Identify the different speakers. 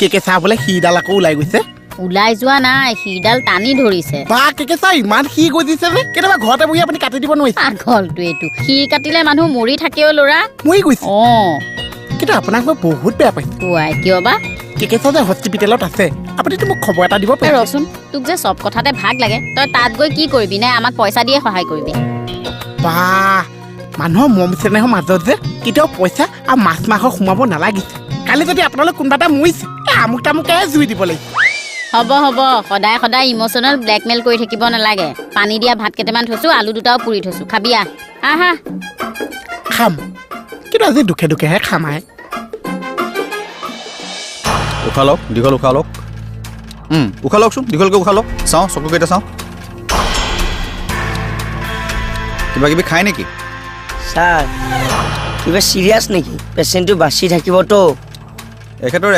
Speaker 1: কেকে চাহ বোলে শিৰডাল আকৌ ওলাই গৈছে।
Speaker 2: ওলাই যোৱা নাই, শিৰডাল টানি ধৰিছে।
Speaker 1: বা কেকে চাহ ইমান শিৰ গজিছে যে কেতিয়াবা ঘৰতে বহি আপুনি কাটি দিব নোৱাৰিছে।
Speaker 2: পাগলটো এইটো, শিৰ কাটিলে মানুহ মৰি থাকেও ল'ৰা।
Speaker 1: মৰি গৈছে?
Speaker 2: অ।
Speaker 1: কিন্তু আপোনাক মই বহুত বেয়া পাইছো।
Speaker 2: পুৱাই কিয় বা?
Speaker 1: কেকে চাহ যে হস্পিটেলত আছে, আপুনিতো মোক খবৰ এটা দিব
Speaker 2: এই
Speaker 1: পাৰে।
Speaker 2: ৰচোন, তোক যে চব কথাতে ভাগ লাগে, তই তাত গৈ কি কৰিবি? নে আমাক পইচা দিয়ে সহায় কৰিবি?
Speaker 1: বা, মানুহৰ মৰম চেনেহৰ মাজত যে কেতিয়াও পইচা আৰু মাছ মাংস সোমাব নালাগিছে। কালি যদি আপোনালোক কোনোবা এটা মৰিছে, এই আমুক তামুকেহে জুই দিব লাগিব।
Speaker 2: হ'ব হ'ব, সদায় সদায় ইম'চনেল ব্লেকমেইল কৰি থাকিব নালাগে। পানী দিয়া ভাত কেইটামান থৈছো, আলু দুটাও পুৰি থৈছো, খাবি আহ। আহা।
Speaker 1: খাম, কিন্তু আজি দুখে দুখেহে খাম আই।
Speaker 3: উশাহ লওক, দীঘল উশাহ লওক। উশাহ লওকচোন, দীঘলকৈ উশাহ লওক। চাওঁ চকুকেইটা চাওঁ। কিবা কিবি খায় নেকি?
Speaker 4: ছাৰ, কিবা চিৰিয়াছ নেকি? পেচেণ্টটো বাচি থাকিবতো?
Speaker 3: এখেতৰ